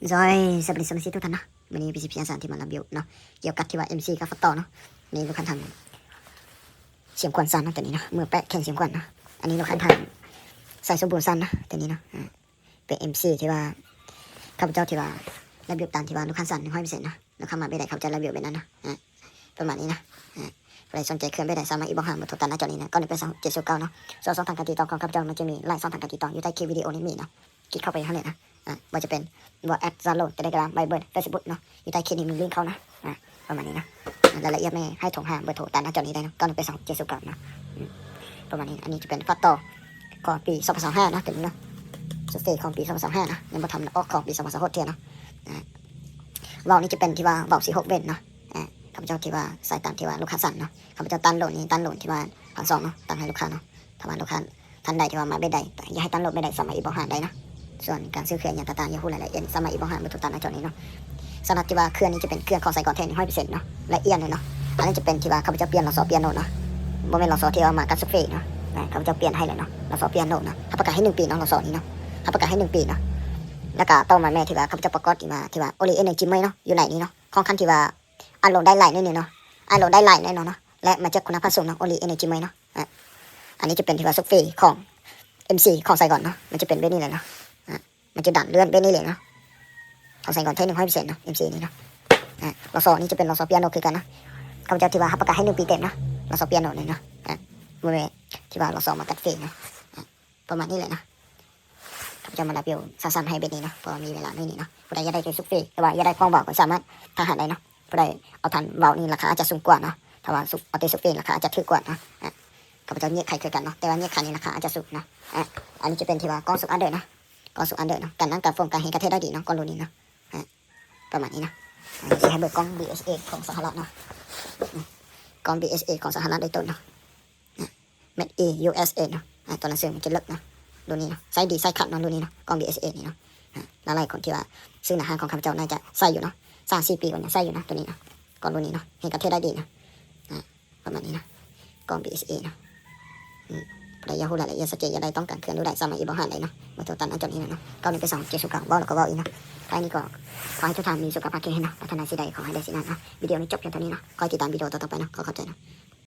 ໂດຍ ສະບາຍດີ ສະມາຊິກທຸກທ່ານເນາະ. ມື້ນີ້ ພີ ຊີ ພີ ອາສາທີ່ມາລະບິວເນາະ ກ່ຽວກັບທີ່ວ່າ ເອັມ ສີ່ ກັບ ຟອດໂຕ້ເນາະ. ນີ້ລູກຄ້າທ່ານ ຊຽງຂວັນຊັນເນາະ ຕົວນີ້ເນາະ ມືແປະແຂນຊຽງຂວັນເນາະ. ອັນນີ້ລູກຄ້າທ່ານ ໄຊສົມບູນຊັນເນາະ ຕົວນີ້ເນາະ. ອາ ເປັນ ເອັມ ສີ່ ທີ່ວ່າ ຂ້າພະເຈົ້າທີ່ວ່າລະບິວຕາມທີ່ວ່າລູກຄ້າສັ່ງ ໜຶ່ງຮ້ອຍເປີເຊັນເນາະ. ລູກຄ້າມາແບບໃດ ຂ້າພະເຈົ້າລະບິວແບບນັ້ນເນາະ. ອາ ປະມານນີ້ເນາະ. ອາ ຜູ້ໃດສົນໃຈເຄື່ອງແບບໃດ ສາມາດອິນບັອກຫາເບີໂທຕາມໜ້າຈໍນີ້ເນາະ ເກົ້າໜຶ່ງແປດສອງຫົກເຈັດສູນເກົ້າເນາະ. ສ່ວນຊ່ອງທາງການຕິດຕໍ່ຂອງຂ້າພະເຈົ້າ ມັນຈະມີຫຼາຍຊ່ອງທາງການຕິດຕໍ່ ຢູ່ໃຕ້ຄລິບວິດີໂອນີ້ມີເນາະ. ຄລິກເຂົ້າໄປຫັ້ນເລີຍນະ. ອາ ບໍ່ວ່າຈະເປັນ WhatsApp ແອັດ Zalo Telegram Viber Facebook ເນາະ. ຢູ່ໃຕ້ຄລິບນີ້ມີລິ້ງເຂົ້ານະ. ອາ ປະມານນີ້ນະ. ອາ ລາຍລະອຽດແມ່ນໃຫ້ໂທຫາເບີໂທຕາມໜ້າຈໍນີ້ໄດ້ເນາະ ເກົ້າໜຶ່ງແປດສອງຫົກເຈັດສູນເກົ້າເນາະ. ອືມ ປະມານນີ້ນະ. ອັນນີ້ຈະເປັນຟອດໂຕ້ຂອງປີສອງພັນຊາວຫ້າເນາະ ຕົວນີ້ເນາະ. ຊຸດເຟຂອງປີສອງພັນຊາວຫ້າເນາະ ຍັງບໍ່ທັນອອກຂອງປີສອງພັນຊາວຫົກເທື່ອເນາະ. ອາ ເວົ້ານີ້ຈະເປັນທີ່ວ່າເວົ້າສີ່ຫົກເວັນເນາະ. ອາ ຂ້າພະເຈົ້າທີ່ວ່າສາຍຕາມທີ່ວ່າລູກຄ້າສັ່ງເນາະ. ຂ້າພະເຈົ້າຕັ້ງໂຫຼດນີ້ ຕັ້ງໂຫຼດທີ່ວ່າພັນສອງເນາະ ຕັ້ງໃຫ້ລູກຄ້າເນາະ. ຖ້າວ່າລູກຄ້າ ທ່ານໃດທີ່ວ່າມັກແບບໃດ ຢາກໃຫ້ຕັ້ງໂຫຼດແບບໃດ ສາມາດອິນບັອກຫາໄດ້ເນາະ. ສ່ວນການຊື້ເຄື່ອງຫຍັງຕ່າງໆ ຢາກຮູ້ລາຍລະອຽດ ສາມາດອິນບັອກຫາເບີໂທຕາມໜ້າຈໍນີ້ເນາະ. ສຳລັບທີ່ວ່າເຄື່ອງນີ້ຈະເປັນເຄື່ອງຂອງໄຊກອນແທ້ ໜຶ່ງຮ້ອຍເປີເຊັນເນາະ ລະອຽດເລີຍເນາະ. ອັນນີ້ຈະເປັນທີ່ວ່າຂ້າພະເຈົ້າປ່ຽນລໍຊໍ ປຽໂນເນາະ ບໍ່ແມ່ນລໍຊໍທີ່ວ່າມາກັບຊຸກເຟເນາະ. ອາ ຂ້າພະເຈົ້າປ່ຽນໃຫ້ແລ້ວເນາະ ລໍຊໍ ປຽໂນເນາະ. ຮັບປະກັນໃຫ້ໜຶ່ງປີເນາະ ລໍຊໍນີ້ເນາະ ຮັບປະກັນໃຫ້ໜຶ່ງປີເນາະ. ແລ້ວກະຕໍ່ມາແມ່ນທີ່ວ່າຂ້າພະເຈົ້າປະກອບທີ່ວ່າ ທີ່ວ່າ Only Energy ໃໝ່ເນາະ ຢູ່ໃນນີ້ເນາະ. ຂ້ອນຂ້າງທີ່ວ່າອັບໂຫຼດໄດ້ຫຼາຍໜ້ອຍໜຶ່ງເນາະ ອັບໂຫຼດໄດ້ຫຼາຍໜ້ອຍໜຶ່ງເນາະ ແລະ ມາຈາກຄຸນນະພາບສູງເນາະ Only Energy ໃໝ່ເນາະ. ອາ ອັນນີ້ຈະເປັນທີ່ວ່າຊຸກເຟຂອງ ເອັມ ສີ່ ຂອງໄຊກອນເນາະ ມັນຈະເປັນແບບນີ້ເລີຍເນາະ. ອາ ມັນຈະດັນເລື່ອນແບບນີ້ເລີຍເນາະ. ຂອງໄຊກອນແທ້ ໜຶ່ງຮ້ອຍເປີເຊັນເນາະ ເອັມ ສີ່ ນີ້ເນາະ. ອາ ລໍຊໍນີ້ຈະເປັນລໍຊໍ ປຽໂນ ຄືກັນເນາະ. ຂ້າພະເຈົ້າທີ່ວ່າຮັບປະກັນໃຫ້ໜຶ່ງປີເຕັມເນາະ ລໍຊໍ ປຽໂນນີ້ເນາະ. ອາ ບໍ່ແມ່ນທີ່ວ່າລໍຊໍມາກັບເຟເນາະ. ອາ ປະມານນີ້ແຫຼະເນາະ. ຂ້າພະເຈົ້າມາລະບິວສັ້ນໆໃຫ້ແບບນີ້ເນາະ ເພາະວ່າມີເວລາໜ້ອຍນີ້ເນາະ. ຜູ້ໃດຢາກໄດ້ເຄື່ອງຊຸກເຟ ຫຼືວ່າຢາກໄດ້ຂອງເບົາກໍສາມາດທັກຫາໄດ້ເນາະ. ຜູ້ໃດເອົາທັນເບົານີ້ ລາຄາອາດຈະສູງກວ່າເນາະ. ຖ້າວ່າຊຸກ ເອົາແຕ່ຊຸກເຟ ລາຄາອາດຈະຖືກກວ່າເນາະ. ອາ ຂ້າພະເຈົ້າແຍກຂາຍຄືກັນເນາະ ແຕ່ວ່າແຍກຂາຍນີ້ລາຄາອາດຈະສູງເນາະ. ອາ ອັນນີ້ຈະເປັນທີ່ວ່າກ້ອງຊຸກອັນເດີເນາະ ກ້ອງຊຸກອັນເດີເນາະ. ກັນນ້ຳກັນຝົນ ກັນແຮງ ກັນແທກໄດ້ດີເນາະ ກ້ອງລຸ້ນນີ້ເນາະ. ອາ ປະມານນີ້ເນາະ. ອັນນີ້ຊິໃຫ້ເບິ່ງກ້ອງ ບີ ເອສ ເອ ຂອງສະຫະລັດເນາະ. ອາ ກ້ອງ ບີ ເອສ ເອ ຂອງສະຫະລັດໂດຍຕົງເນາະ. ອາ Made in ຢູ ເອສ ເອ ເນາະ. ອາ ຕົວໜັງສືມັນຈະເລິກເນາະ ລຸ້ນນີ້ເນາະ. ໃຊ້ດີໃຊ້ຄັກເນາະ ລຸ້ນນີ້ເນາະ ກ້ອງ ບີ ເອສ ເອ ນີ້ເນາະ. ອາ ຫຼາຍໆຄົນທີ່ວ່າຊື້ໜ້າຮ້ານຂອງຂ້າພະເຈົ້າໜ້າຈະໃຊ້ຢູ່ເນາະ ສາມສີ່ປີກໍຍັງໃຊ້ຢູ່ເນາະ ຕົວນີ້ເນາະ. ກ້ອງລຸ້ນນີ້ເນາະ ແຮງກັນແທກໄດ້ດີເນາະ. ອາ ປະມານນີ້ເນາະ ກ້ອງ ບີ ເອສ ເອ ເນາະ. ອືມ ຜູ້ໃດຢາກຮູ້ລາຍລະອຽດຊັດເຈນ ຢາກໄດ້ ຕ້ອງການເຄື່ອງລູກໃດ ສາມາດອິນບັອກຫາໄດ້ເນາະ. ເບີໂທຕາມໜ້າຈໍນີ້ເນາະ ເກົ້າໜຶ່ງແປດສອງເຈັດສູນເກົ້າ. ເວົ້າແລ້ວກໍເວົ້າອີກເນາະ. ທ້າຍນີ້ກໍຂໍໃຫ້ທຸກທ່ານມີສຸຂະພາບແຂງແຮງເນາະ ປາດຖະໜາສິ່ງໃດຂໍໃຫ້ໄດ້ສິ່ງນັ້ນເນາະ. ວິດີໂອນີ້ຈົບພຽງເທົ່ານີ້ເນາະ. ຄອຍຕິດຕາມວິດີໂອຕໍ່ໆໄປເນາະ. ຂໍຂອບໃຈເນາະ.